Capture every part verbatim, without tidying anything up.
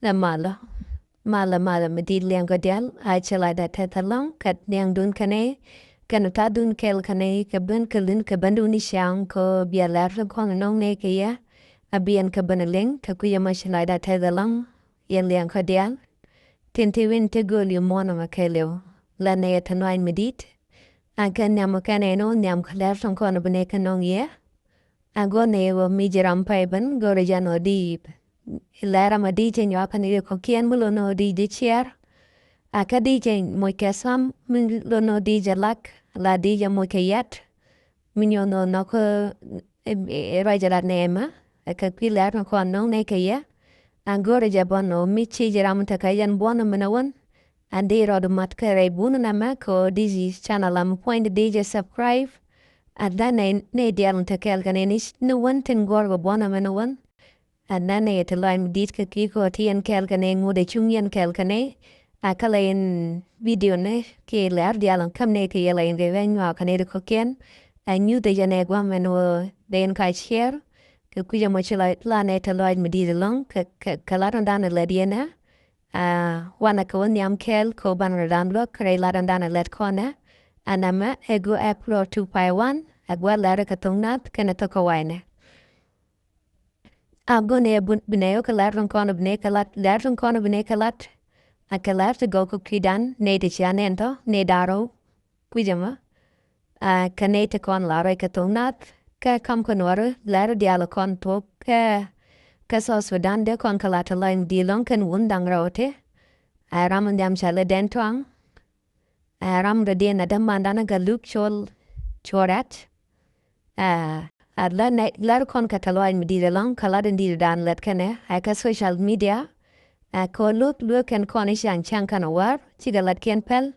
Ɛ malä. Malä, malä mi di̱i̱t liɛŋ kɛ diaal, a cɛ la da tɛth ɛlɔ̱ŋ kɛ niɛŋdun kɛnɛ, kɛnɛ ta̱a̱dun kɛl kɛnɛ, kɛ ben kɛ lin kɛ bendun i̱ ciaŋ kɛ bia lɛr ti kɔn nɔŋ nɛ kɛ yɛ. A biɛn kɛ ben liŋ kɛ kui̱ ɛmɔ cɛ la da tɛth ɛlɔ̱ŋ, yɛn liɛŋ kɛ diaal. Tin ti win ti gööl yɛ muɔ̱ɔ̱n ɛmɛ kɛɛliw. La nɛ yɛ te nuany mi di̱i̱t. A kɛ nhiam kɛn ɛn ɣöö nhiam kɛ lɛr tin kɔn bi nɛ kɛ nɔŋ yɛ. A go̱r nɛ yɛ ɣöö mi ji̱ ram pay ben go̱r jɛn ɣöö di lɛr ram a di jɛ nyuak kɛn yɛ kɔkiɛn mi lo̱n ɣöö di jɛ ciɛɛr. A kä di jɛ moc kɛ sam mi lo̱n ɣöö di jɛ lak la di jɛ moc kɛ yɛt. Mi nyuɔn ɣöö nɔk ruac lat nɛ ɛmɛ kɛ kui̱ lɛr ni kɔn nɔŋ nɛ kɛ yɛ. A go̱r jɛ bɔn ɣöö mi ci ji̱ ram tekɛ jɛn buɔ̱n min a wän. An di rɔɔd mat kɛ rɛy bun nɛmɛ kɛ ɣöö di ji̱ channel am puɔ̱ny di di jɛ subscribe. An dan nɛ nɛ diaal ni te kɛɛl kɛ nɛ ni ni wän tin gɔr kɛ buɔ̱n nɛmɛ ni wän. An dan nɛ yɛ te lɔc mi di̱i̱t kɛ ki̱i̱k kɛ ɣöö ti yɛn kɛɛl kɛ nɛ ŋut ɛ cuŋ yɛn kɛɛl kɛ nɛ. A kä la yɛn video nɛ kiɛ lɛr diaal an käm nɛ kɛ yɛ la yɛn kɛ wee nyuak kɛ nɛ di kɔkiɛn. A nyuth ɛ jɛ nɛ gua̱m ɛn ɣöö dee yɛn ka share. Kɛ kui̱c ɛmɔ ci la la nɛ te lɔc mi di̱i̱t ɛlɔ̱ŋ kɛ kɛ kɛ lat an dan ɛ lɛt yɛn ɛ. A wanɛ kɛ wä nhiam kɛɛl kɛ wä banɛ rɔ dan luäk rɛy lat an dan ɛ lɛt kɔnɛ. An ɛmɛ ɛ gu ɛ pro two five one ɛ gua̱ lɛr kɛ thoŋ nath kɛnɛ thok kɛ waynɛ. A gɔnɛ bi nɛ wä kɛ lɛr tin kɔn bi nɛ kɛ lat lɛr tin kɔn bi nɛ kɛ lat. A kɛ lɛr ti gɔw kɛ kui̱dan nɛ ti cia nɛn tɔ nɛ da̱rɔw. Kui̱c ɛmɔ. A kɛ nɛy ti kɔn la ruac kɛ thok nath kɛ kam kɛ nuɔri lɛr diaal kɔn thuɔk kɛ kɛ South Sudan dee kɔn kɛ la te lɔny di̱i̱t lɔŋ kɛn wun da̱ŋ rɛw ti. A ram in dhiam cɛ lɛ dɛn tuaŋ. A ram dɔ̱diɛn a dämandan a Galuk Col Cuɔrɛt. A a lär nɛ lär kɔn kɛ te lɔny mi di̱i̱t ɛlɔŋ kɛ lat in di̱i̱t dan lɛt kɛnɛ a kɛ social media. A kɛ luek luek kɛn kɔn i̱ ciaŋ ciaŋ kɛn a wär cikɛ lat kiɛn pɛl.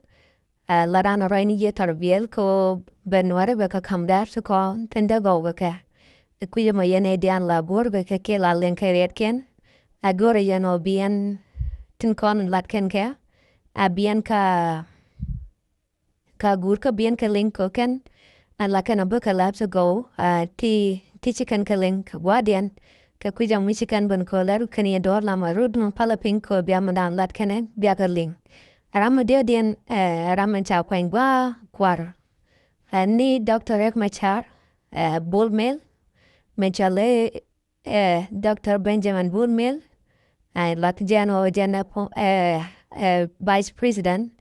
Ɛ la dan rɔy ni jiɛ thɔr biɛl kɛ ɣöö bɛ nuɔri bɛ kɛ ka̱m däär ti kɔn thi̱n dee gɔw kɛ kɛ. Ɛ kui̱c ɛmɔ yɛn ɛ diaal la go̱o̱r bɛ kɛ kiɛ la liɛŋ kɛ riɛtkiɛn. A go̱o̱rɛ yɛn ɔ biɛn tin kɔn lat kɛn kɛ. A biɛn ka ka guur kä biɛn kɛ liŋ kɛ kɛn. A la kɛn a bä kɛ lap ti gɔw a ti ti ci kɛn kɛ liŋ kɛ gua̱diɛn. Kɛ kui̱c ɛmɔ ci kɛn ben kɛ lɛr kɛn yɛ dɔɔr lam a rut mi palä piny kɛ bia mi dan lat kɛnɛ bia kɛ liŋ. Ram mi diɔ̱kdiɛn ɛ ram mi ca kuany gua̱a̱ kuar. Ɛ ni Doctor Riek Machar ɛ Bol Mel mi cɔl ɛ Doctor Benjamin Bol Mel. Ɛ lat jɛn ɔ jɛn ɛ ɛ Vice President.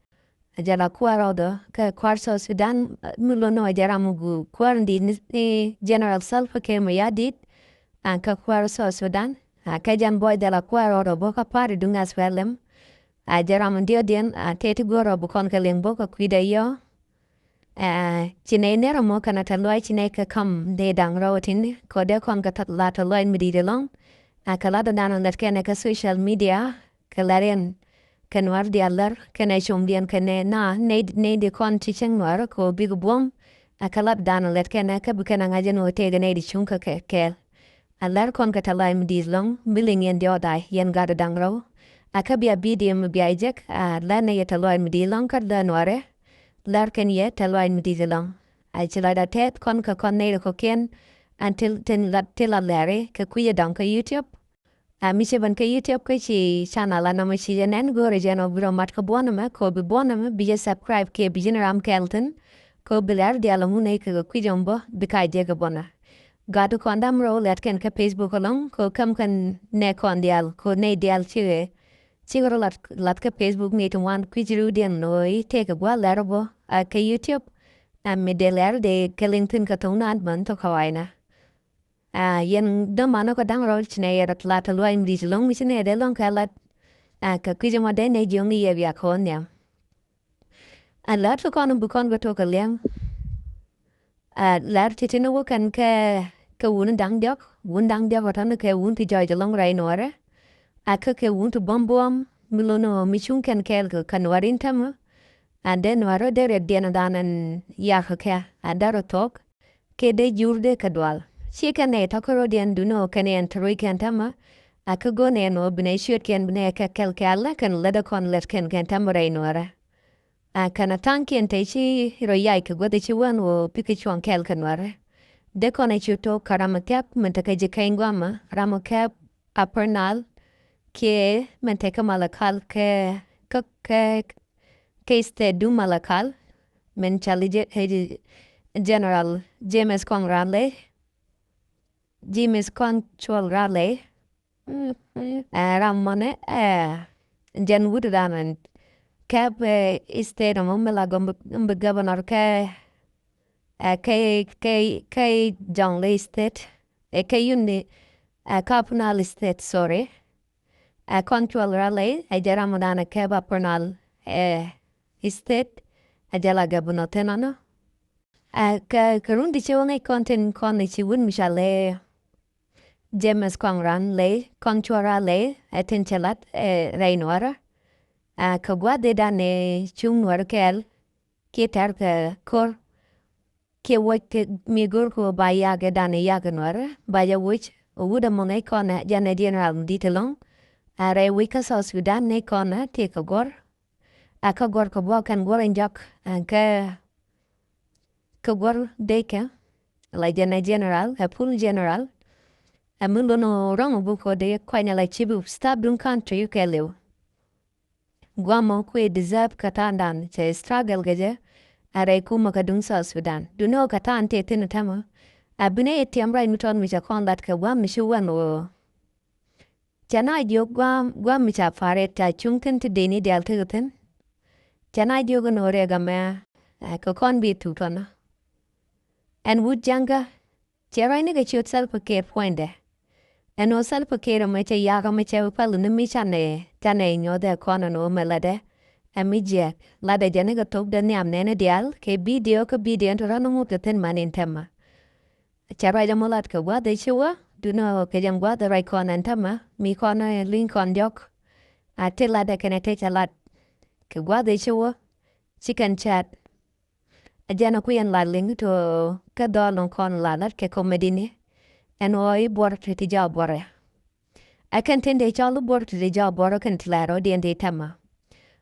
Ɛ jɛ la kua̱r ɔdɔ kɛ kua̱r South Sudan mi lon ɔ jɛ ram mi gu kua̱r in dit ni General Salva Kiir Mayardit. An kɛ kua̱r South Sudan a kɛ jɛn buɔy dhɛl a kua̱r ɔdɔ bä kä party duŋ SPLM. A jɛ ram in diɔ̱kdiɛn a tëë ti go̱r ɔ bi kɔn kɛ liŋ bä kɛ kui̱dɛ yɔ. Ɛ ci nɛy nɛr ɛmɔ kɛn a te luaac ci nɛy kɛ ka̱m dee da̱ŋ rɛw tin kɔ dee kɔn kɛ la te luaac mi di̱i̱t ɛlɔ̱ŋ. A kɛ lat ɔ dan ɔ lät kɛn ɛ kɛ social media kɛ lariɛn kɛ nua̱r diaal lär kɛnɛ comdiɛn kɛnɛ na nɛy nɛy di kɔn ti cieŋ nua̱r kɛ ɔ bik buɔ̱m. A kɛ lat ɔ dan ɔ lät kɛn ɛ kɛ bi kɛn a ŋa̱c ɛn ɔ tëëk ɛ nɛy di cuŋ kɛ kɛɛl. A lär kɔn kɛ tɛ̈th lɔaac mi di̱i̱t ɛlɔ̱ŋ mi liŋ yɛn diɔ̱k da̱a̱ yɛn gatdɛ da̱ŋ rɛw. A kä bia bidiö mi bia jek a lär ni yɛ tɛ̈th lɔaac mi di̱i̱t ɛlɔ̱ŋ kä lär nuɔrɛ. Lär kɛn yɛ tɛ̈th lɔaac mi di̱i̱t ɛlɔ̱ŋ. A ci lɔcdä tɛth kɔn kɛ kɔn nɛy rɛ kɔ̱kiɛn. An ti ti la lɛri kɛ kui̱ ɛ dɔ̱ŋ kä YouTube. A mi ci ben kä YouTube kä ci channel a nɔmɔ ci jɛ nɛn go̱o̱rɛ jɛn ɔ bi rɔ mat kä buɔ̱n ɛmɛ kɛ ɔ bi buɔ̱n ɛmɛ bi jɛ subscribe kiɛ bi ji̱n ram kɛɛl thi̱n. Kɛ ɔ bi lɛr diaal ɛŋu nɛy kɛ kɛ kui̱c ɔm bä bi ka jek ɛ buɔ̱n ɛ. Gat kɔn dam rɛw lɛt kɛn kä Facebook ɛlɔ̱ŋ kɛ ɔ käm kɛn nɛ kɔn diaal kɛ ɔ nɛy diaal cikɛ. Cikɛ rɔ lat lat kä Facebook ni ti ŋuan kui̱c riwdiɛn lo̱o̱ i̱ tëëkɛ gua̱a̱th lɛr ɔ bä a kɛ YouTube. A mi dee lɛr dee kɛ liŋ thi̱n kɛ tho̱ŋ naath män thok kä wa̱i̱nä. A yɛn dämanä kɔ da̱ŋ rɔl ci nɛ yɛ lat tɛ̈th lɔaac mi di̱i̱t ɛlɔ̱ŋ mi ci nɛ dee lɔ̱ŋ kɛ lat. A kɛ kui̱c ɛmɔ dee nɛ jiɔ̱ŋ ni yɛ bia kɔn nhiam. A lär ti kɔn bi kɔn kɛ tok kɛ liɛŋ. A lär ti ti ni wä kɛn kɛ kɛ wun da̱ŋ diɔ̱k wun da̱ŋ diɔ̱k ɔ tɔ̱ni kɛ wun ti jɔɔc ɛlɔ̱ŋ rɛy nuɔrɛ. A kä kɛ wun ti buɔ̱m buɔ̱m mi lo̱n ɔ mi cuŋ kɛn kɛɛl kɛ kɛ nuɔr in tämɛ. A dee nuɔr rɔ dee rɛk diɛn ɔ dan ɛn yak kɛ kɛ a dee rɔ thuɔ̱k. Kɛ dee jur dee kɛ dual ci kɛn nɛ tɔ̱ kä rɔ̱diɛn duni ɔ kɛn yɛn te ruec kɛn tämɛ. A kä go̱n ɛn ɔ bi nɛ ciöt kɛn bi nɛ kɛ kɛl kɛl lɛ kɛn lätdä kɔn lät kɛn kɛn tämɛ rɛy nuɔrɛ. A kɛn a tha̱a̱ŋ kiɛn te ci rɔ yac kɛ guäth ci wän ɣöö pikɛ cuɔ̱ŋ kɛl kɛ nuɔrɛ. Dee kɔn a ci tok kä ram a thiak min te kä ji̱ kɛny guamä ram a kɛp Upper Nile. kiɛ mɛn tekɛ Malakal kɛ, kɛ, kɛ, kɛ state duŋ Malakal, mɛn cali jɛ, ɛ, General James Kong Raleigh, James Kong Cuɔl Raleigh, ɛ, ram mɔnɛ, ɛ, jɛn wut dan ɛn kɛp, ɛ, state mɔ mi la gɔm bi, bi governor kɛ, ɛ, kɛ, kɛ, kɛ Jonglei State, ɛ, kɛ yuni, ɛ, kɛ Upper Nile State, sorry. Ɛ, Kong Cuɔl Raleigh, ɛ, jɛ ram mɔ dan ɛ kɛp Upper Nile, ɛ, State, ɛ, jɛ la governor thin ɔnɔ. Ɛ, kɛ, kɛ run ti ci wä ŋäc kɔn tin kɔn ci wut mi ca lɛ James Kong Raleigh, Kong Cuɔl Raleigh, ɛ tin cɛ lat, ɛ, rɛy Nuäärä. Ɛ, kɛ gua̱th ëë dan ɛ cuŋ Nuäärä kɛɛl, kiɛ tɛr kɛ ko̱r, kiɛ wuɔc kɛ mi go̱r kɛ ba yak ëë dan ɛ yak Nuäärä, ba jɛ wuc, wut ɛmɔ ŋäc kɔn ɛ, jɛn ɛ General mi di̱t ɛlɔ̱ŋ. Ɛ, rɛy wi̱c kä South Sudan ŋäc kɔn ɛ, tëë kɛ guɔ̱r. Ɛ, kä guɔ̱r kɛ buɔk kɛn guɔ̱r in jɔk, ɛ, kɛ, kɛ guɔ̱r dee kɛ, la jɛn ɛ General, ɛ full General. Ɛ mi lon rɔ̱ŋ buk kɔ dee kuany ɛ la chief of staff duŋ country kɛ liw. Guamɔ kuɛ deserve kɛ ta̱a̱ dan cɛ struggle kɛ jɛ. Ɛ rɛy kumɛ kɛ duŋ South Sudan. Duŋni ɣöö kɛ ta̱a̱ tëë thi̱n täämɛ. Ɛ bi nɛy tiɛm ruac mi tɔt mi cɛ kɔn lat kɛ gua̱a̱m mi ci wän ɣöö cɛ na jiök gua̱a̱m, gua̱a̱m mi ca pa̱a̱r rɛt ca cuŋ thi̱n ti deni diaal tekɛ thi̱n. Cɛ na jiök ɛn ɣöö rɛk ɛmɛ, ɛ, kɛ kɔn bi thuk tɔnä. Ɛn wut ja̱ŋkä, cɛ ruacni kɛ ciöt Salva Kiir puɔ̱nydɛ. Ɛn ɣöö Salva Kiir ɛmɛ cɛ yak ɛmɛ cɛ päl ni mi canɛ, canɛ nyuɔ̱th ɛ kɔn ɛn ɣöö mɛ latdɛ. Ɛ mi jiɛk, latdɛ jɛ ni kɛ thokdɛ nhiam nɛɛni diaal, kɛ bidio, kɛ bidio ɛn ti rɔ̱n ŋut kɛ thi̱n man in täämɛ. Cɛ ruac ɛmɔ lat kɛ gua̱th ëë ci wä, duŋni ɣöö kɛ jɛn gua̱th ëë ruac kɔn ɛn täämɛ, mi kɔn ɛ luny kɔn diɔ̱k. A ti latdɛ kɛnɛ ti cɛ lat kɛ gua̱th ëë ci wä, ci kɛn cɛɛt. Ɛ jɛn ɛ kui̱ ɛn lat liŋ ti ɣöö kɛ dhɔl ni kɔn la lat kɛ comedy ni. Ɛn ɣöö i̱ buɔr ti ti jɔak buɔrɛ. Ɛ kɛn tin dee cɔl i̱ buɔr ti ti jɔak buɔrɛ kɛn ti la rɔ̱diɛn ti täämɛ.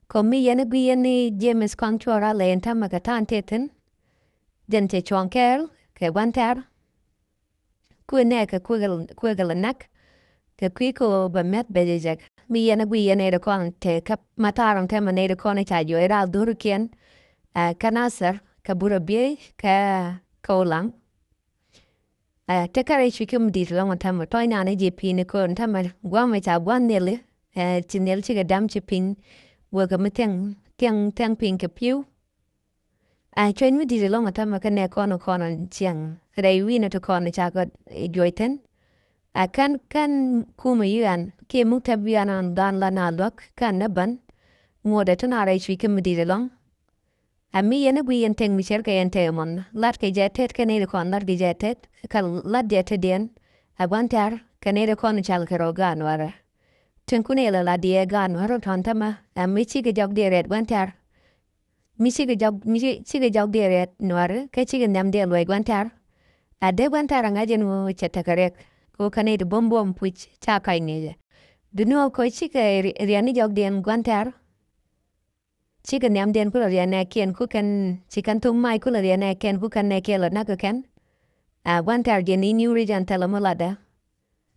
Kɔ mi yɛn i̱ gui̱i̱ yɛn i̱ James Kong Cuɔl Raleigh ɛn täämɛ kɛ ta̱a̱ tëë thi̱n. Jɛn cɛ cuɔ̱ŋ kɛɛl kɛ gua̱n tɛ̈r. Kuëë nɛɛkɛ kuëë kɛ, kuëë kɛ lɛ näk. Kɛ kui̱ kɛ ɣöö bɛ mɛth bɛ jɛ jek. Mi yɛn ɛ gui̱i̱ yɛn nɛy ti kɔn te kä Matar ɛn täämɛ nɛy ti kɔn ca juɔc raal dho̱rikiɛn. Ɛ, kä Nasir, kä Burabie, kä, kä Ulaŋ. Ɛ, tekɛ rɛy cuc kä mi di̱i̱t ɛlɔ̱ŋ ɛn täämɛ tɔ̱ɔ̱c naan ɛ ji̱ pi̱i̱ni kɔn ɛn täämɛ gua̱a̱mɛ ca gua̱a̱th nhiali. Ɛ, ci nhial cikɛ da̱m ci piny. Wekɛ mi thiäŋ, thiäŋ, thiäŋ piny kɛ pi̱w. Ɛ, cuɛny mi di̱i̱t ɛlɔ̱ŋ ɛ täämɛ kä nɛy kɔn kɔn ciɛŋ rɛy wi̱i̱ni ti kɔn cakɔ juɔc thi̱n. Ɛ, kän, kän kumɛ U N kiɛ muktäp U N an dhan la na luäk kän ni bän. Ŋuɔ̱tdɛ ti na rɛy cuc kä mi di̱i̱t ɛlɔ̱ŋ. Ɛ mi yɛn i̱ gui̱i̱ yɛn tëk mi cär kɛ yɛn tëk ɛmɔn. Latkɛ jɛ tet kɛ nɛy ti kɔn latkɛ jɛ tet. Kɛ lat jɛ tetdiɛn. Ɛ gua̱n tɛ̈r kɛ nɛy ti kɔn cal kɛ rɔ gaat Nuäärä. Tin kun ilɛ lat yɛ gaat Nuäärä tɔ̱n täämɛ. Ɛ mi cikɛ jɔk diɛ rɛt gua̱n tɛ̈r. Mi cikɛ jɔk, mi ci, cikɛ jɔk diɛ rɛt Nuäärä, kä cikɛ nhiam diɛ luɔc gua̱n tɛ̈r. A dee gua̱n tɛ̈r a ŋa̱c ɛn ɣöö cɛ tekɛ riɛk. Kɛ ɣöö kɛn i̱ ti buɔ̱m buɔ̱m puc ca kac ŋi̱i̱cɛ. Duŋni ɣöö kɛ cikɛ ri-, riɛn ni jɔkdiɛn gua̱n tɛ̈r. Cikɛ nhiamdiɛn kulɛ riɛn nɛɛkiɛn ku kɛn, ci kɛn thok mac kulɛ riɛn nɛɛkiɛn ku kɛn nɛɛkiɛn lɔ näk kɛ kɛn. A gua̱n tɛ̈r jɛn i̱ New Region thilɛ mi latdä.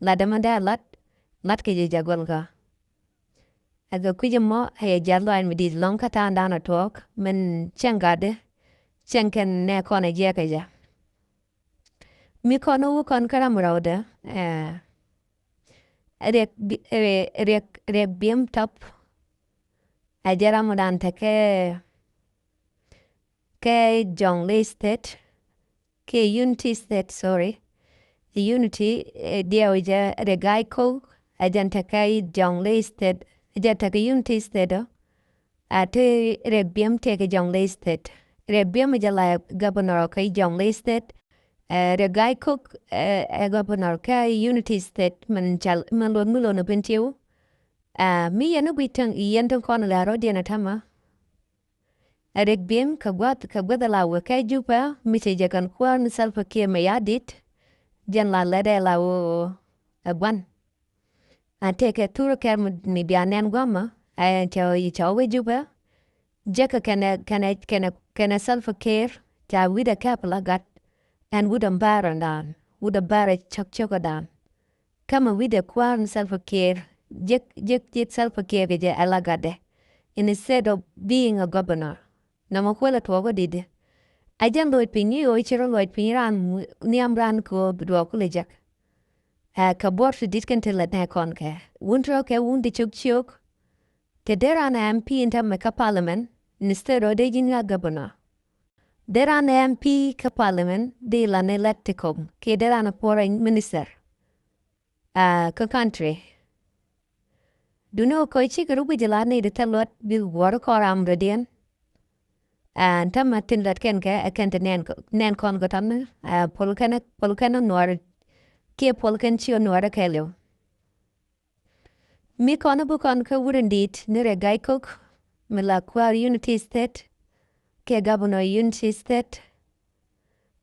Latdä mi dee lat, lat kɛ jɛ jɛ gɔlkä. Ɛ kɛ kui̱c ɛmɔ ɛ yɛ jiath lɔaac mi di̱i̱t ɛlɔ̱ŋ kä ta̱a̱ŋdan ɛ tuɔɔk min cieŋ gatdä cieŋ kɛn nɛ kɔn ɛ jiɛk kɛ jɛ. Mi kɔn ɛ wä kɔn kä ram rɛwdɛ, ɛ, Riɛk Bi-, ɛ, Riɛk, Riɛk Biɛm Tɔp. Ɛ jɛ ram dan tekɛ kɛ Jonglei State, kɛ Unity State, sorry. Unity, ɛ, diɛw jɛ Riɛk Gai Kok, ɛ jɛn tekɛ Jonglei State, ɛ jɛn tekɛ Unity State ɔ. A ti Riɛk Biɛm tekɛ Jonglei State. Riɛk Biɛm jɛ la governor kɛ Jonglei State. Ɛ, Riɛk Gai Kok, ɛ, ɛ governor kɛ Unity State, min cal, min luɔt mi lon ɔ Bentiu. Ɛ, mi yɛn i̱ gui̱c täŋ, yɛn tin kɔn lɛ rɔ̱diɛn ɛ täämɛ. Ɛ Riɛk Biɛm kɛ gua̱th, kɛ gua̱th ɛ la wek kɛ Jupɛ, mi cɛ jɛ kɛn kuäär ni Salva Kiir Mayardit, jɛn la lɛt ɛ la wek ɛ gua̱n. An tëëkɛ thur kɛr mi, mi bia nɛn gua̱mä, ɛ cɛ, cɛ wek Jupɛ, jekɛ kɛnɛ, kɛnɛ, kɛnɛ, kɛnɛ Salva Kiir, ca wi̱cdɛ kɛp la gat, ɛn wut ɛn bäär ɛn dan, wut ɛn bäär ɛ cäk cäk ɛ dan. Kä mi wi̱cdɛ kuäär ni Salva Kiir, jek jek jek Salva Kiir kɛ jɛ ɛ la gatdɛ, instead of being a governor. Nɔmɔ kuël ɛ tuɔɔk kä di̱t. A jɛn luɔc piny ni ɣöö ci rɔ luɔc piny raan nhiam raan kɛ ɣöö bi duɔɔk kulɛ jek. Ɛ kɛ buɔr ti di̱t kɛn ti lät nɛ kɔn kɛ wun ti rɔ kɛ wun ti cok ciök. Te dee raan ɛ M P in täämɛ kä parliament, instead of dee ji̱n ŋa governor. Dee raan ɛ M P kä parliament dee la ni lät ti kɔm kiɛ dee raan ɛ foreign minister. Ɛ kä country. Duni ɣöö kɔc cikɛ rɔ guic la ni di thil luɔt bi guɔ̱r kɔn ram rɔ̱diɛn. Ɛ täämɛ tin lät kɛn kɛ ɛ kɛn ti nɛn kɔn kɛ tɔn ni ɛ puɔl kɛn puɔl kɛn nuɔr kiɛ puɔl kɛn ci nuɔr kɛɛliw. Mi kɔn bi kɔn kä wut in di̱i̱t ni Riek Gai Kok mi la kuäär Unity State kiɛ governor Unity State.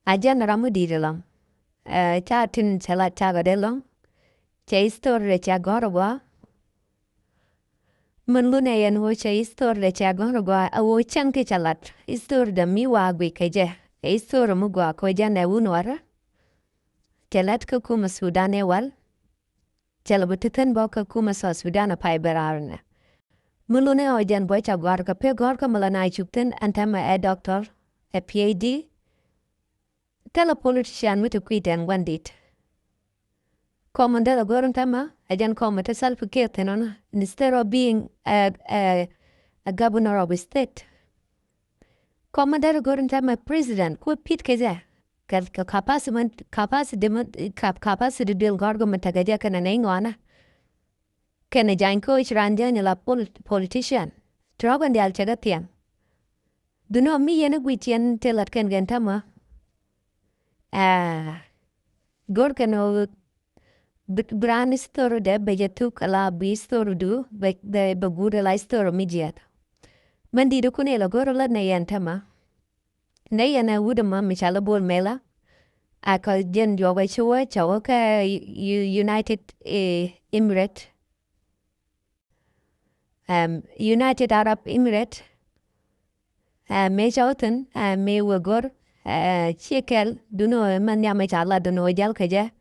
A jɛn ram mi di̱i̱t ɛlɔ̱ŋ. Ɛ ca tin cɛ la cakɛ dee lɔ̱ŋ. Cɛ history dee ca gɔ̱r ɛ gɔaa. Min lunɛ yɛn ɣöö cɛ history dee ca gɔ̱r ɛ gɔaa ɛ ɣöö cäŋ ti cɛ lat history dee mi wa guic kɛ jɛ. Ɛ history mi gɔaa kɛ ɣöö jɛn ɛ wun wärä. Cɛ lät kä kumɛ Sudan ɛ wal. Cɛ lɛ bi ti thin bä kä kumɛ South Sudan a pay bɛ raar nɛ. Mi luni ɔ jɛn bä ca gɔ̱a̱r kɛ pek gɔ̱a̱r kä mi la na cuk thin ɛn täämɛ ɛ doctor, ɛ P H D. Thilɛ politician mi ti kui̱ tɛn gua̱n dit. Kɔmɛ derɛ go̱r ɛn täämɛ ɛ jɛn kɔmɛ ti Salva Kiir thin ɔn instead of being a, a, a governor of a state. Kɔmɛ derɛ go̱r ɛn täämɛ president kuɛ pit kɛ jɛ. Kɛ, kɛ capacity mɛ, capacity mɛ, cap-, capacity duël gɔ̱rkä mɛ tekɛ jɛ kɛnɛ nɛy ŋɔaanä. Kɛnɛ jany koc raan jɛ ni la pol-, politician. Trɔk in diaal cɛ kɛ thiɛm. Dunɔ mi yɛn i̱ guic yɛn ti lat kɛn kɛn tämɛ. Aa, go̱r kɛn ɣöö bi, bi raan history dɛ bɛ jɛ thuk ala bi history du bɛ, bɛ, bɛ guut ala history mi jiɛth. Mɛn di̱t ikun ilɛ go̱r lat nɛ yɛn tämɛ. Nɛ yɛn ɛ wut ɛmɔ mi ca lɛ Bol Mel ɛ. A kɛ jɛn juɔk ɛ ci wä cɛ wä kɛ U-, U-, United, eh, Emirates. Ɛm, United Arab Emirates. Ɛm, mëë cɛ wä thi̱n, ɛm, mëë wä go̱r, ɛ, ciɛ kɛl, duno mɛ nhiam ɛ ca lat duno jäl kɛ jɛ.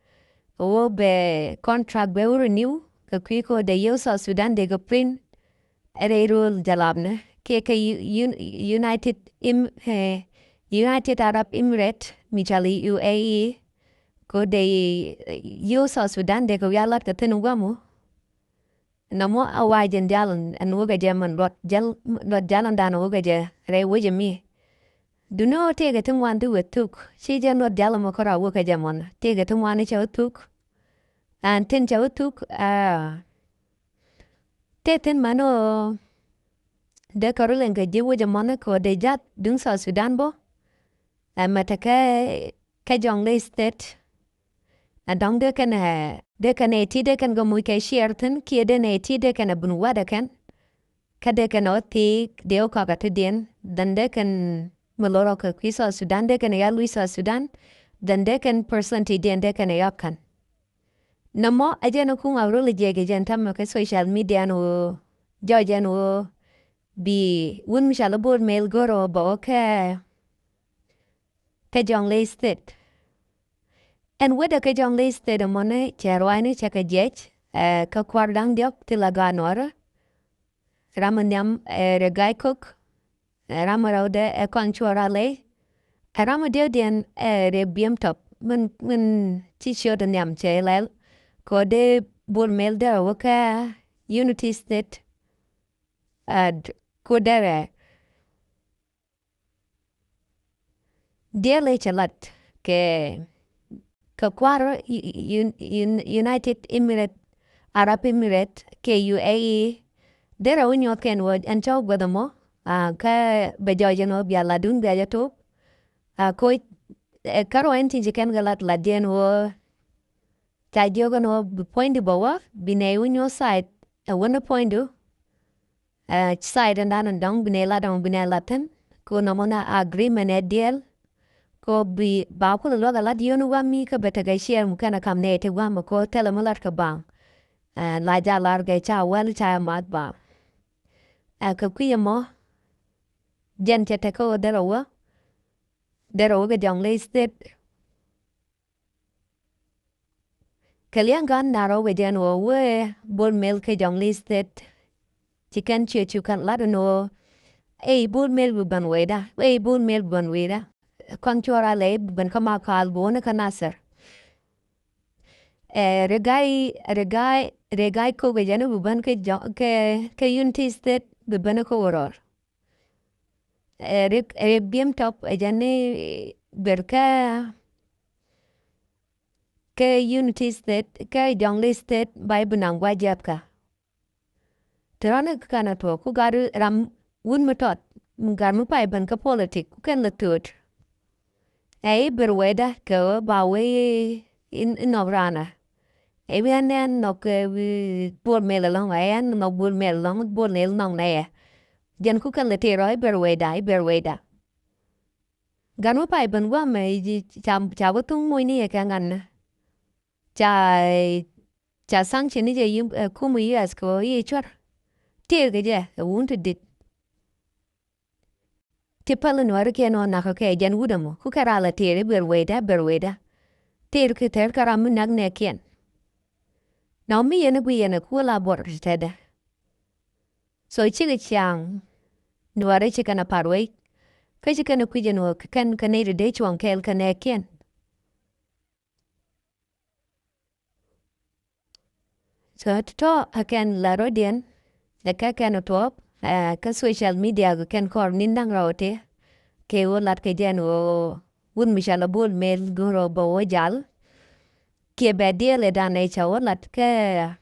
Wä bɛ contract bɛ wä renew, kɛ kui̱ ko dee yio̱w South Sudan dee kɛ print. Rɛy rööl jalabnɛ kiɛ kɛ U-, Un-, United Em-, eh, United Arab Emirates mi cɔal i̱ U A E. Ko dee, eh, yio̱w South Sudan dee kɛ wiaa lat kɛ thi̱n gua̱mu. Nɔmɔ a wa̱a̱ jɛn diaal ɛn wä kɛ jɛ mɛn luɔt jäl, luɔt jäl ɛn dan wä kɛ jɛ rɛy wecɛ mi. Duno tëëkɛ ti ŋuan ti wä thuk ci jɛn luɔt jäl ɛmɔ kärɔa wä kɛ jɛ mɔn tëëkɛ ti ŋuan cɛ wä thuk. Ɛn tin cɛ wä thuk, aa. Tëë thi̱n män ɣöö dee kɛ rɔ liŋ kɛ ji̱ wec ɛmɔni kɛ ɣöö dee ja̱th duŋ South Sudan bä. Ɛmɛ tekɛ kɛ Jonglei State. Ɛ dɔ̱ŋ dee kɛn ɛ, dee kɛn ɛ ti dee kɛn kɛ muc kɛ ciɛɛr thi̱n kiɛ dee nɛ ti dee kɛn ɛ bun wa̱dɛ kɛn. Kä dee kɛn ɛ wä thiik dee wä kɔakä ti diɛn. Dhän dee kɛn mi lo̱rɔ kɛ kui̱ South Sudan dee kɛn ɛ ya luc South Sudan. Dhän dee kɛn percent ti diɛn dee kɛn ɛ ya kän. Nɔmɔ ɛ jɛn ɛ kuŋ a rol ɛ jiɛk ɛ jɛn tämɛ kɛ social media ɛn ɣöö jɔc ɛn ɣöö bi wun mi cɔal i̱ Bol Mel go̱r ɣöö bɛ wä kɛ, kɛ Jonglei State. Ɛn wetdɛ kɛ Jonglei State ɛmɔni cɛ ruaacni cɛ kɛ jiɛc, ɛ, kä kua̱r da̱ŋ diɔ̱k ti la gaat nuɔ̱ɔ̱rä. Ram mi nhiam, ɛ, Riek Gai Kok. Ɛ ram mi rɛwdɛ ɛ kɔn cuɔ ralɛ. Ɛ ram mi diɛwdiɛn ɛ Riek Biem Top. Min, min ci ciötdɛ nhiam cɛ ilɛl. Kɛ ɣöö dee Bol Mel derɛ wä kä Unity State. Ɛ, d-, ku derɛ. Diɛl ëë cɛ lat kɛ, kɛ kua̱r U-, U-, Un-, United Emirates, Arab Emirates kɛ U A E. Derɛ wä nyuɔth kɛn wä ɛn cä wä guäth ɛmɔ, aa, kä bɛ jɔɔc ɛn wä bia latdun bia jɛ top. Aa, koc, ɛ, kärɔa ɛn tin ci kɛn kɛ lat latdiɛn wä. Ca jiök ɛn ɣöö bi puɔ̱nydu bɛ wä, bi nɛy wä nyuɔ̱th side ɛ wä ni puɔ̱nydu. Ɛ, side ɛn dan ɛn dɔ̱ŋ bi nɛy lat ɛmɔ bi nɛy lat thi̱n. Kɛ ɣöö nɔmɔ ni agreement ɛ diɛl. Kɛ ɣöö bi ba kulɛ luäk ɛ lat yio̱w ni gua̱a̱m mi kä bɛ tekɛ ciɛɛr mi kɛn ɛ ka̱m nɛy ti gua̱a̱m ɛ kɛ ɣöö thilɛ mi lat kɛ baaŋ. Ɛ, la jal lar kɛ ca wäl ca ɛ math baaŋ. Ɛ, kɛ kui̱ ɛmɔ jɛn cɛ tekɛ ɣöö derɛ wä. Derɛ wä kɛ Jonglei State. Kɛ liaŋ gan na rɔ wecɛ ɛn ɣöö wee Bol Mel kɛ Jonglei State. Ci kɛn ciɛ cu kɛn lat ɛn ɣöö ɛ i̱ Bol Mel bi ben wecda, ɛ i̱ Bol Mel bi ben wecda. Kɔn cuɔr a lɛ i̱ bi ben kä Makal, bi wä ni kä Nasir. Ɛ Riek Gai, Riek Gai, Riek Gai Kok ɛ jɛn i̱ bi ben kä Jɔŋ, kɛ, kɛ Unity State, bi ben kä Urɔr. Ɛ Riek, Riek Biem Top ɛ jɛn i̱ ber kä, kä Unity State, kä Jonglei State, ba i̱ bi naŋ gua̱c jiath kä. Te rɔ̱ ni kɛn a tuɔɔk ku gat ram wut mi tɔt, mi gat mi pay ben kä politik, ku kɛn lɛ thööt. Ɛ i̱ ber wecda kɛ ɣöö ba wee i̱, i̱ nhɔk raan ɛ. Ɛ bi ɛn, ɛn nhɔk, ɛ, Bol Mel ɛlɔ̱ŋ, ɛ ɛn nhɔk Bol Mel ɛlɔ̱ŋ, Bol Mel nhɔk nɛ ɛ. Jɛn ku kɛn lɛ tëë rɔ i̱ ber wecda, i̱ ber wecda. Gat mi pay ben gua̱a̱mɛ i̱ ca, ca wä thuŋ moc ni yɛ kɛ ŋa̱n nɛ. Ca, ca sanction ni jɛ yi, ɛ, kum U S kɛ ɣöö i̱ cuär. Tëër kɛ jɛ ɛ wun ti dit. Ti päl in wä ri kiɛn ɣän nakä kɛ jɛn wut ɛmɔ. Ku kɛ ral a tëër i̱ ber wecda, ber wecda. Tëër kɛ tɛr kä ram mi näk nɛɛkiɛn. Nɔ mi yɛn i̱ gui yɛn ɛ ku la buɔr ti tɛtdɛ. So cikɛ ciaŋ Nuäärä ci kɛn a pa̱t wec. Kä ci kɛn a kui̱c ɛn ɣöö kɛ kɛn kɛ nɛy ti dee cuɔ̱ŋ kɛɛl kɛ nɛɛkiɛn. So tɔ̱ ɛ kɛn la rɔ̱diɛn ɛ kɛ kɛn tuɔɔk, ɛ, kä social media kɛ kɛn kɔr ni̱n da̱ŋ rɛw tëë. Kɛ ɣöö lat kɛ jɛn ɣöö wut mi cɔal a Bol Mel go̱o̱r ɣöö bɛ wä jal. Kiɛ bɛ diɛɛl ɛ dan ɛ cɛ wä lat kɛ,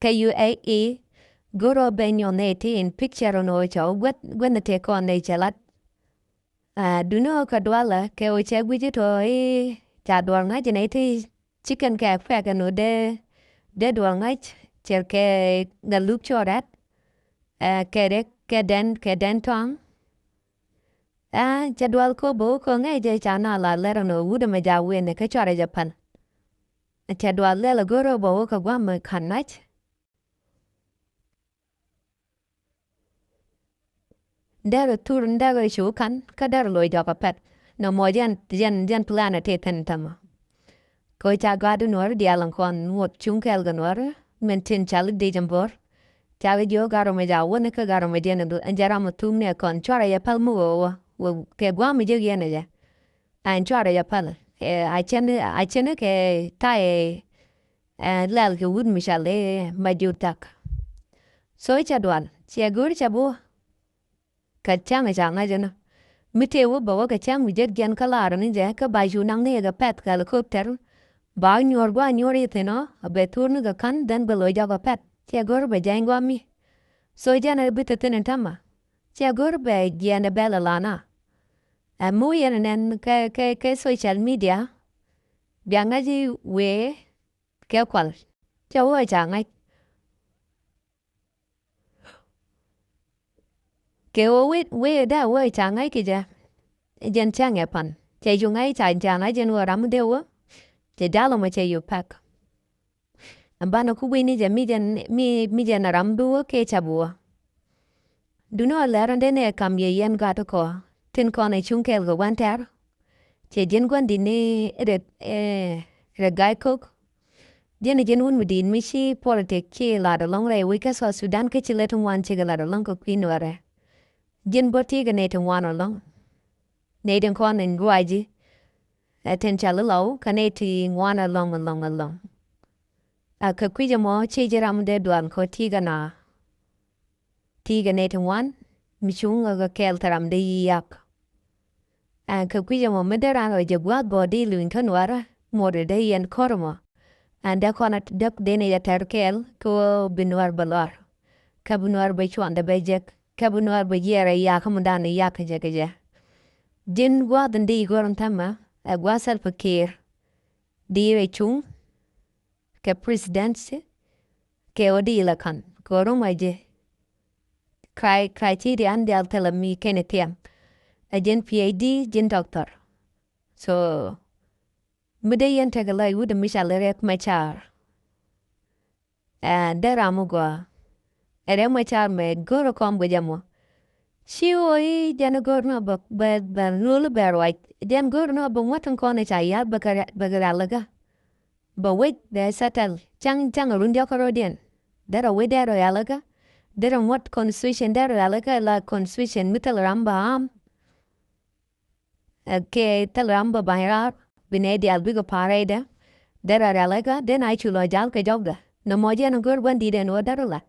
kɛ U A E. Go̱o̱r ɣöö bɛ nyɔn ɛ ti in picture ɛn ɣöö cɛ wä guäth, guäth ɛ tëë kɔn ɛ cɛ lat. Ɛ, duŋni ɣöö kɛ dualä kɛ ɣöö cɛ gui̱c i̱ tɔ̱ i̱ ca dual ŋa̱c inɛ i̱ ti ci kɛn kɛ kuɛk ɛn ɣöö dee, dee dual ŋa̱c cɛ kɛ Gatluak Cuɔl Rɛt. Ɛ, kɛ Riek, kɛ Dɛn, kɛ Dɛn Tɔaŋ. Ɛ, cɛ dual kɔ bä wä kɔ ŋäc jɛ ca na la lɛr ɛn ɣöö wut ɛmɛ ja wen ɛ kä cuarɛ jɛ päl. Cɛ dual lɛl ɛ go̱r ɣöö bä wä kɛ gua̱a̱mɛ ka̱n na̱c. Derɛ thur, derɛ cu ka̱n, kä derɛ loc jɔk a pɛt. Nɔmɔ jɛn, jɛn, jɛn plan a tëë thi̱n tämɛ. Kɛ ɣöö ca gɔaa di Nuäärä diaal in kɔn ŋot cuŋ kɛɛl kɛ Nuäärä min tin cal i̱ dec in bo̱r. Ca kɛ jiök gat rɔmɔ ja wäni kä gat rɔmɔ jɛn in jɛ ram a thum ni ɛ kɔn cuarɛ jɛ päl mi ɣöö wä, wä kɛ gua̱a̱m mi jek yɛn ɛ jɛ. Ɛn cuarɛ jɛ päl. Ɛ, a cɛn, a cɛn kɛ ta̱yɛ, ɛ, lɛl kɛ wut mi cɔal i̱ Majur Thak. So cɛ dual, cɛ go̱r cɛ bi wä. Kɛ cäŋ ca ŋa̱c ɛnɔ. Mi tëë wä bä wä kɛ cäŋ mi jek jiɛn kä lar ni jɛ kä ba cu naŋ ni kɛ pɛth kɛ helicopter. Ba nyuɔr gua̱ nyuɔr i̱ thi̱n ɔ, a bɛ thur ni kɛ ka̱n, then bɛ loc jɔk kɛ pɛth. Cɛ go̱r bɛ jɛny gua̱ mi. So jɛn ɛ bi te thi̱n in tämɛ. Cɛ go̱r bɛ jiɛn ɛ bɛl ɛ lana. Ɛ mi wä yɛn ɛ nɛn kɛ, kɛ, kɛ social media. Bia ŋa̱c i̱ wëë kɛ kual. Cɛ wä ca ŋa̱c. Kɛ ɣöö wee, wee dee a wee ca ŋa̱c kɛ jɛ. Jɛn cäŋ ɛ pan. Cɛ cu ŋa̱c ca, ca ŋa̱c jɛn ɣöö ram dee wä. Cɛ jal ɔmɔ cɛ cu pack. Ɛn banɛ ku gui̱ni jɛ mi jɛn, mi, mi jɛn ram bi wä kɛ ca bi wä. Duŋni ɣöö lɛr ɛn dee nɛ kam yɛ yɛn gat kɔ. Tin kɔn ɛ cuŋ kɛɛl kɛ gua̱n tɛ̈r. Cɛ ji̱n gua̱n di̱t ni Riek, ɛ, Riek Gai Kok. Ji̱n, ji̱n wut mi di̱i̱t mi ci politik ci lat ɛlɔ̱ŋ rɛy wec kä South Sudan kä ci lɛ ti ŋuan cikɛ lat ɛlɔ̱ŋ kɛ kui̱ Nuäärɛ. Ji̱n bä ti kɛ nɛy ti ŋuan ɛlɔ̱ŋ. Nɛy ti kɔn in ruaci. Ɛ tin ca lɛ lɔw kɛ nɛy ti ŋuan ɛlɔ̱ŋ, ɛlɔ̱ŋ, ɛlɔ̱ŋ. Ɛ kɛ kui̱c ɛmɔ ci ji̱ ram dee dual kɔ ti kɛ na. Ti kɛ nɛy ti ŋuan mi cuŋ ɛ kɛ kɛɛl thil ram dee yi yak. Ɛn kɛ kui̱c ɛmɔ mi dee raan rɔ jɛ gua̱a̱th bä di luny kä Nuäärä, muɔt dee yɛn ko̱r ɛmɔ. Ɛn dee kɔn a dee, dee ni jɛ tɛr kɛɛl kɛ ɣöö bi Nuäär bɛ lɔr. Kä bi Nuäär bɛ cuɔn dee bɛ jek. Kä bi Nuäär bɛ jiɛɛr ɛ yak kä mi dan yak kɛ jɛ kɛ jɛ. Ji̱n gua̱a̱th in di go̱r in tämɛ, ɛ gua̱a̱th Salva Kiir. Di rɛ cuŋ. Kɛ presidency, kɛ ɣöö di ilɛ ka̱n, kɛ ɣöö ro̱ŋ a jɛ. Kri-, criteria an diaal thilɛ mi kɛn i̱ thiam. Ɛ ji̱n P H D, ji̱n doctor. So, mi dee yɛn tekɛ lɔc wut mi ca lɛ Riek Machar. Ɛ, dee ram mi gɔaa. Ɛ Riek Machar mɛ go̱r kɔm guic ɛmɔ. Ci ɣöö i̱ jɛn go̱r ni bɛ, bɛ, bɛ rul bɛ ruac. Jɛn go̱r ni bɛ ŋuɔ̱t in kɔn i̱ ca ya̱r bɛ kɛ, bɛ kɛ rialikä. bɛ wec bɛ settle. Cäŋ, cäŋ run diɔk kärɔ̱diɛn. Derɛ wec derɛ rialikä. Derɛ ŋuɔ̱t constitution derɛ rialikä la constitution mi thil ram bɛ am. Ɛ, kɛ thil ram bɛ ba̱ny raar. Bi nɛy diaal bikɛ pa̱a̱r rɛydɛ. Derɛ rialikä, den a cu lɔ jal kɛ jɔkdɛ. Nɔmɔ jɛn go̱r gua̱n di̱t ɛn ɣöö derɛ lat.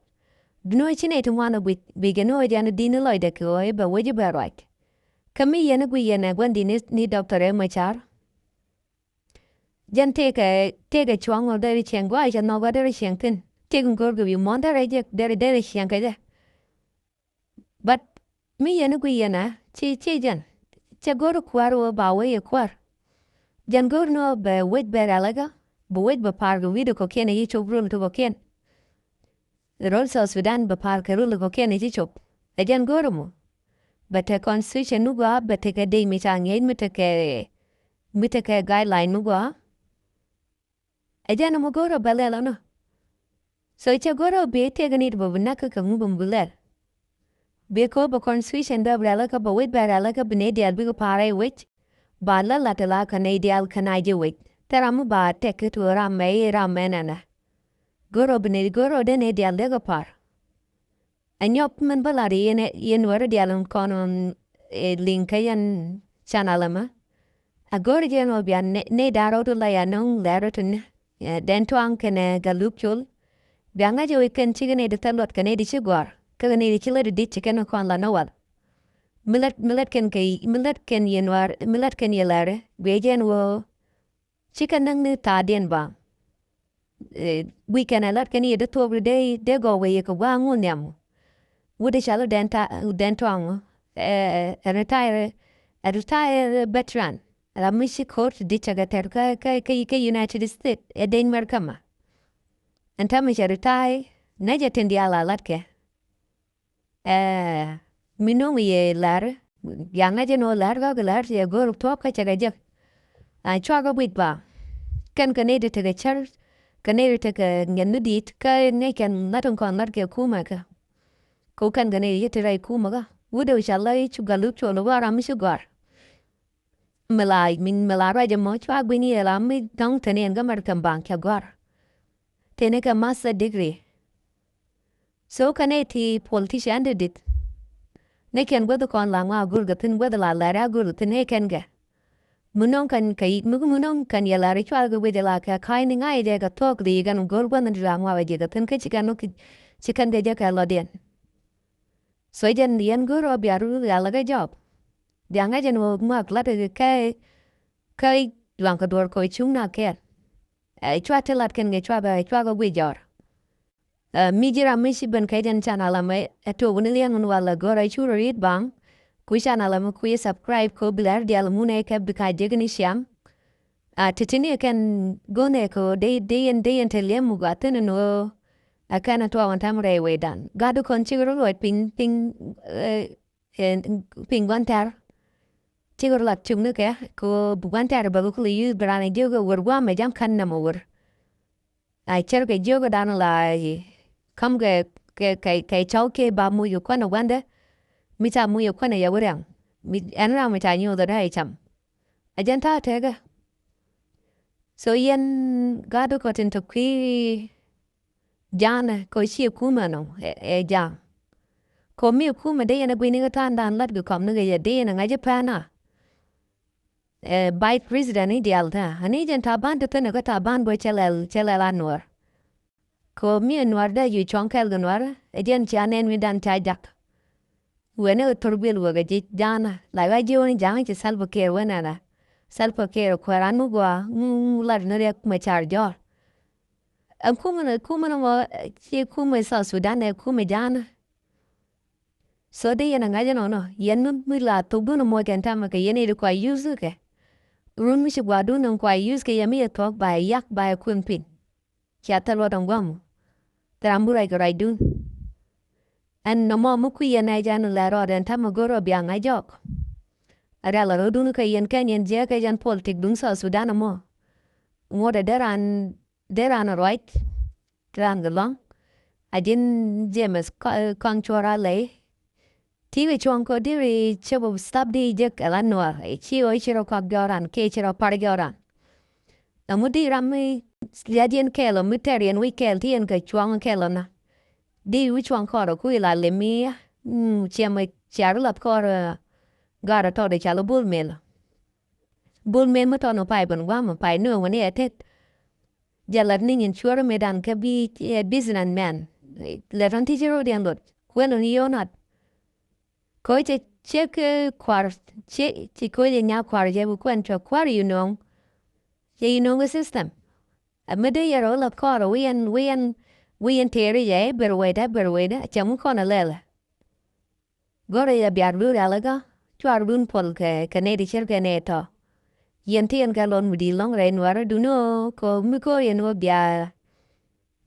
Duŋni ɣöö ci nɛy ti ŋuan ɛ guic, bikɛ ni ɣöö jɛn di̱t ni lɔcdɛ kɛ ɣöö i̱ bɛ wec i̱ bɛ ruac. Kä mi yɛn i̱ guic yɛn ɛ gua̱n di̱t ni, ni Doctor Riek Machar. Jɛn tëëkɛ, tëëkɛ cuɔ̱ŋ ɣöö derɛ cieŋ gua̱a̱c cɛ nhɔk ɣöö derɛ cieŋ thi̱n. Tëëkɛ go̱o̱r kɛ wi̱i̱ muɔ̱ɔ̱n derɛ jek, derɛ, derɛ cieŋ kɛ jɛ. But mi yɛn i̱ guic yɛn ɛ, ci, ci jɛn. Cɛ go̱o̱r kuäär ɣöö ba wec yɛ kuäär. Jɛn go̱o̱r ni ɣöö bɛ wec bɛ rialikä, bɛ wec bɛ pa̱a̱r kɛ wi̱i̱dɛ kɔ̱kiɛn i̱ ci cop röl ti kɔ̱kiɛn. Röl South Sudan bɛ pa̱a̱r kɛ röl kɔ̱kiɛn i̱ ci cop. Ɛ jɛn go̱o̱r ɛmɔ. Bɛ tekɛ constitution mi gɔaa, bɛ tekɛ dec mi ca ŋi̱eec mi tekɛ, mi tekɛ guideline mi gɔaa. Ɛ jɛn ɛmɔ go̱o̱r ɛ bɛ lɛl ɔnɔ. So cɛ go̱o̱r ɛ bi tëëkɛ nɛy ti bɛ bi näk kä kɛ ŋu bɛ mi bi lɛl. Bi ko̱o̱p bɛ constitution bɛ rialikä, bɛ wec bɛ rialikä, bi nɛy diaal bikɛ pa̱a̱r rɛy wec. Ba la lat la kɛ nɛy diaal kɛ na jɛ wec. Thil ram mi ba tɛk kä tuɔɔk ram mɛ i̱ ram mɛ nɛnɛ. Go̱o̱r ɛ bi nɛy, go̱o̱r ɛ dee nɛy diaal dee kɛ pa̱a̱r. Ɛ nyɔk min bä lat yɛn, yɛn wärä diaal in kɔn in, ɛ, liŋ kä yɛn channel ɛmɛ. A go̱o̱r jɛ ɛn ɣöö bia nɛ, nɛy da̱ŋ rɛw ti la ya nöŋ lɛr rɔ ti ni. Ɛ, Dɛn Tuaŋ kɛnɛ Gatluak Col. Bia ŋa̱c ɛ wec kɛn cikɛ nɛy ti thil luɔt kɛ nɛy ti ci gɔ̱a̱r. Kä kɛ nɛy ti ci lät ti di̱t ci kɛn kɔn la ni wal. Mi lät, mi lät kɛn kɛ, mi lät kɛn yɛn wär, mi lät kɛn yɛ lɛr. Bia jɛ ɛn ɣöö Cikɛ näk ni thaadiɛn ba. Eh, guic kɛn ɛ lat kɛn yɛ dee thuɔɔk ri dee, dee gɔw kɛ yɛ kɛ gua̱a̱ŋ wun nhiam. Wut ɛ cɔal i̱ Dɛn Ta-, Dɛn Tuaŋ, eh, ɛ retire, ɛ retire veteran. Ram mi ci ko̱r ti di̱t cɛ kɛ tɛr kä, kä, kä, kä United States, ɛ deny Mɛrkä mɛ. Ɛn täämɛ cɛ retire, nɛ jɛ tin diaal a lat kɛ. Ɛɛ, mi no̱o̱ŋ yɛ lɛr, bia ŋa̱c ɛn ɣöö lɛr kä kɛ lɛr cɛ go̱o̱r thuɔ̱k kä cɛ kɛ jek. A cua kɛ guic ba. Kɛn kɛ nɛy ti tekɛ cär, kɛ nɛy ti tekɛ ŋiɛth mi di̱i̱t, kä ŋäc kɛn lat in kɔn lat kɛ kumɛ kä. Kɛ kɛn kɛ nɛy ti rɛy kumɛ kä. Wut ɛ ca la i̱ cu Gatluak Col i̱ ɣöö ram mi ci gɔ̱a̱r. Mi la, mi, mi la ruac ɛmɔ cua gui̱ny yɛ la mi dɔ̱ŋ te ni ɛn kä Mɛrkä baŋ cɛ gɔ̱a̱r. Tëë ni kɛ master degree. So kɛn nɛy ti politician ti di̱t. Ni kɛn guäth kɔn la ŋɔak go̱o̱r kɛ thi̱n, guäth la lɛr a go̱o̱r kɛ thi̱n ni kɛn kɛ. Mi nɔŋ kɛn kɛ, mi, mi nɔŋ kɛn yɛ lɛr cual kɛ guic la kɛ ka̱ny ni ŋa̱c jɛ kɛ thuɔ̱k ri̱i̱k ɛn go̱o̱r guäth ni la ŋɔak jɛ kɛ thi̱n kä ci kɛn, ci kɛn kɛ jɛ kɛ lɔtdiɛn. So jɛn yɛn go̱o̱r ɔ bia rul rial kɛ jɔk. Bia ŋa̱c ɛn ɣöö ŋɔak lat kɛ, kɛ, kɛ luaŋ kɛ duɔ̱ɔ̱r kɛ cuŋ na kɛɛl. Ɛ, cua ti lat kɛn kɛ cua bɛ, cua kɛ guic jɔr. Ɛ, mi ji̱ ram mi ci ben kɛ jɛn channel ɛmɛ, ɛ, tok ni liɛŋ ni wal ɛ go̱r ɛ cu rɔ ri̱t baŋ. Ku channel ɛmɛ ku yɛ subscribe kɛ bi lɛr diaal mun ɛ kɛ bi ka jek ni ciaŋ. A, ti ti ni kɛn go̱n ɛ kɛ dee, dee yɛn, dee yɛn te liɛm muk a thin ni ɣöö ɛ kɛn ɛ tuɔɔk ɛn täämɛ rɛy wecdan. Gat kɔn cik rɔ luɔc piny, piny, ɛ, ɛ, piny gua̱n tɛ̈r. Cik rɔ lat cuk ni kɛ, kɛ ɣöö bi gua̱n tɛ̈r bɛ kɛ kulɛ yuth bi raan ɛ jiök ɛ wër gua̱a̱mɛ jam ka̱n nɛmɛ wër. A cär kɛ jiök ɛ dan la, ɛ, ka̱m kɛ, kɛ, kɛ, kɛ cɔw kiɛ ba moc kɛ kuan ɛ gua̱ndɛ. Mi ca moc kɛ kuan ɛ yɛ wä riaŋ. Mi ɛn ram mi ca nyuɔth ɛ rɛy cam. Ɛ jɛn ta̱a̱ tekɛ. So yɛn gaat kɔ tin te kui̱ ja̱a̱nä kɔ ciɛ kumɛ nɔ, ɛ, ɛ ja̱a̱ŋ. Kɔ mi kumɛ dee yɛn ɛ gui̱ni kɛ ta̱a̱n dan lat kɛ kɔm ni kɛ yɛ dee yɛn ɛ ŋa̱c ɛ pɛn a. Ɛ, vice president ni diaal tha. Ani jɛn Taban ti thin ɛ kä Taban bä cɛ lɛl, cɛ lɛl a Nuɔr. Kɛ ɣöö mi ɛ Nuɔr dee ji̱ cuɔ̱ŋ kɛɛl kɛ Nuɔr, ɛ jɛn cia nɛn wi̱dan ca jak. Wen ni kɛ thor guiɛl wek ɛ ji̱ ja̱a̱nä. La ɣä ji̱ wen ja̱a̱ŋ ci Salva Kiir wen ɛnɛ. Salva Kiir kuɛɛr an mi gɔaa, ŋu, ŋu lat ni Riɛk Macar jɔɔr. Ɛ kumɛ ni, kumɛ ni mɔ, ɛ, ci kumɛ South Sudan ɛ kumɛ ja̱a̱nä. So dee yɛn ɛ ŋa̱c ɛnɔnɔ, yɛn mi, mi la thokdun ɛ moc kɛn täämɛ kɛ yɛn ɛ di kua use kɛ. Run mi ci gua̱a̱dun ɛn kua use kɛ yɛn mi yɛ thuɔ̱k ba yɛ yak ba yɛ kuën piny. Cia thil luɔt ɛn gua̱a̱mɔ. Thil ram bi ruac kɛ ruacdun. Ɛn nɔmɔ mi kui̱ yɛn ɛ jɛn lɛ rɔɔdɛ ɛn täämɛ go̱r ɔ bia ŋa̱c jɔɔk. Ɛ rial ɛ rɔɔdun kɛ yɛn kɛn yɛn jiɛɛk kɛ jɛn politik duŋ South Sudan ɛmɔ. Ŋuɔ̱t ɛ dee raan, dee raan ɛ ruac. Raan kɛ luaŋ. A ji̱n James Kɔ-, Kɔaŋ Cuɔr a lɛy. Ti kɛ cuɔ̱ŋ kɔ diri cɛ bä stop di jek ɛ la Nuɔr. Ci ɣöö ci rɔ kɔak jɔran kiɛ ci rɔ par jɔran. Ɛŋu di ram mi Lia̱t yɛn kɛɛl ɔ mi tɛr yɛn wi̱c kɛɛl ti yɛn kɛ cuaŋ kɛɛl ɔ na. Di wi̱c cuaŋ kɔr ɔ kui̱ la lemi ya. Ciɛmɛ ciar lath kɔr, ɛ, gar ɔ tɔt ɔ cal ɔ bul mel. Bul mel mi tɔn ɔ pay ben guam ɔ pay ni ɔ wani ɛ tet. Jɛ lat ni nyin cuɔr mi dan kä bi, ɛ, business man. Lɛ tɔn ti ci rot yɛn lot. Kuɛn ɔ ni yonat. Ko̱ cɛ cek, eh, kuar, cɛ, cɛ ko̱ cɛ nya kuar cɛ bi kuɛn cɛ kuar yino̱o̱ŋ. Cɛ yino̱o̱ŋ kɛ system. Ɛ mi dee yɛr ɔ lath kɔr ɔ wi̱i̱ ɛn, wi̱i̱ ɛn, wi̱i̱ ɛn tëëri cɛ i̱ ber wecdä, ber wecdä, cɛ ŋu kɔn ɛ lɛlɛ. Go̱rɛ yɛ biar dun rialikä, cuar dun puɔl kɛ, kɛ nɛy ti cir kɛ nɛy tɔ. Yɛn ti yɛn kɛ lon mi di̱i̱t lɔ̱ŋ rɛy nuäärä duni ɣöö kɛ mi ko̱o̱r yɛn ɣöö bia,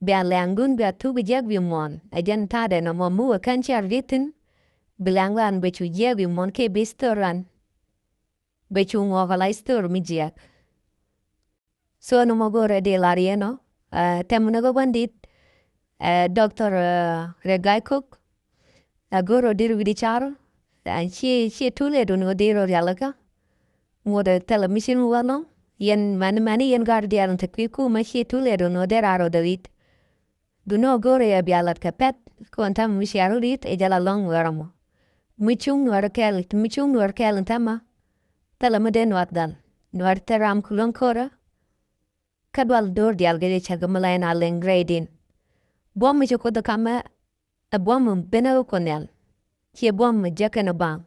bia lɛŋdun bia thuk jiäk bi muɔ̱ɔ̱n. Ɛ jɛn ta̱a̱dɛ nɔmɔ mi wä kɛn cɛr di̱t thi̱n. Bi lɛŋdan bɛ cu jiäk bi muɔ̱ɔ̱n kɛ bi thor ran. Bɛ cu ŋuɔk ala thor mi jiäk. So nɔmɔ go̱o̱rɛ di lar yɛn ɔ, ɛ, tɛm ni kɛ gua̱n di̱t, ɛ, Doctor, ɛ, Riek Gai Kok, ɛ, go̱o̱rɛ di ri wi̱cdɛ car, ɛ, ci, ci too late duni wä di rɔ rialikä. Ŋuɔ̱t ɛ thilɛ mi cin mi wä lɔ̱ŋ, yɛn mani mani yɛn gar diaal in te kui̱ kumɛ ci too late duni wä dee raar wä dee wi̱t. Duni ɔ go̱o̱rɛ yɛ bia lat kɛ pɛ̈th kɔn ta̱mɛ mi cia rɔ ri̱t ɛ jɛ la lɔ̱ŋ nuɛɛr ɛmɔ. Mi cuŋ nuɛɛr kɛɛl, mi cuŋ nuɛɛr kɛɛl in ta̱mɛ. Thilɛ mi dee nuath dhal. Nuɛɛr thil ram kɛ luäŋ ko̱rä. Kä dual do̱r diaal gɛ jɛ cɛ kɛ mi la in a liŋ rɛydin. Buɔ̱m mi ci Kuoth ɛ kamɛ ɛ buɔ̱m mi ben ɛ kɛ Kuoth Nhial. Ciɛ buɔ̱m mi jek kɛn ɛ baŋ.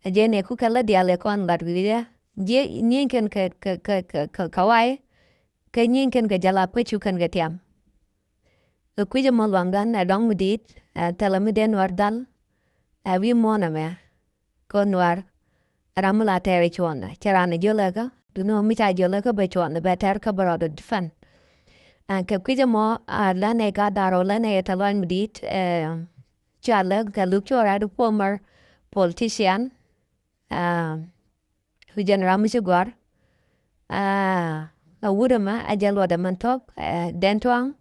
Ɛ jɛ nɛ ku kɛ la diaal ɛ kɔn lat wi̱i̱dɛ. Jiɛ nyieny kɛn kɛ, kɛ, kɛ, kɛ, kɛ, kɛ wa̱i̱. Kɛ nyieny kɛn kɛ jɛ la pec cu kɛn kɛ tiam. Kɛ kui̱c ɛmɔ luaŋdan ɛ dɔ̱ŋ mi di̱i̱t, ɛ thilɛ mi dee nuäär dhal, ɛ wi̱i̱ muɔ̱ɔ̱n ɛmɛ. Kɛ nuäär, ɛ ram mi la tɛɛr ɛ cuɔ̱ɔ̱ŋdɛ, cɛ raan ɛ jiöl ɛ kä, duundɛ mi ca jiöl ɛ kä bɛ cuɔ̱ɔ̱ŋdɛ, bɛ tɛɛr kä bɛ rɔɔdɛ defend. Ɛ kɛ kui̱c ɛmɔ, ɛ lɛn ɛ gat da̱r ɔ lɛn ɛ tɛ luac mi di̱i̱t, ɛ, ca lɛ kɛ luk cuɔ rɛɛt former politician, ɛ, Wi̱c jɛn ram mi ci gɔ̱a̱r. Ɛ, ɛ wut ɛmɛ, ɛ jɛ luɔt ɛmɛn tɔ̱k, ɛ, Dɛn Tuaŋ,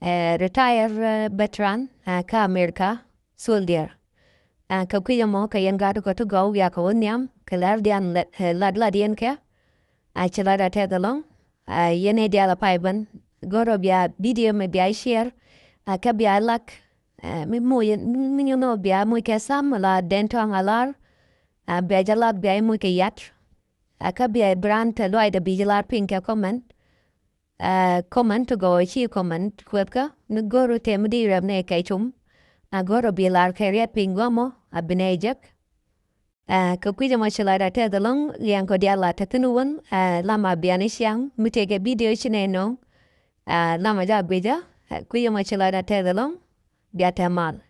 ɛ, retire, ɛ, veteran, ɛ, kä America, soldier. Ɛ, kɛ kui̱c ɛmɔ, kɛ yɛn gaat kɔ ti gɔw wiak kɛ wä nhiam, kɛ lɛr dian lɛ, ɛ, lat lat yɛn kɛ. Ɛ, ci lat a tɛth ɛlɔ̱ŋ. Ɛ, yɛn ɛ diaal a pay ben. Go̱rɔ bia video mɛ bia share. Ɛ, kɛ bia lak. Ɛ, mi moc, mi, mi nyuno bia moc kɛ sam la Dɛn Tuaŋ a lar. Ɛ, bia jɛ lak bia moc kɛ yat. Ɛ, kä bia bi raan te luaydɛ bi jɛ lar piny kɛ comment. Ɛ, comment ti gɔw ci comment kuɛthkä ni go̱r tɛm di rɛp ni kɛ cum. Ɛ, go̱r bi lar kɛ riɛt piny guamɔ a bi nɛ jek. Ɛ, kɛ kui̱c ɛmɔ ci lar a tɛth ɛlɔ̱ŋ liɛŋ kɔ diaal a te thin wun. Ɛ, lam a bian i̱ ciaŋ mi tëkɛ video ci nɛ nɔŋ. Ɛ, lam a ja guic ɛ. Ɛ, kui̱c ɛmɔ ci lar a tɛth ɛlɔ̱ŋ bia te mal.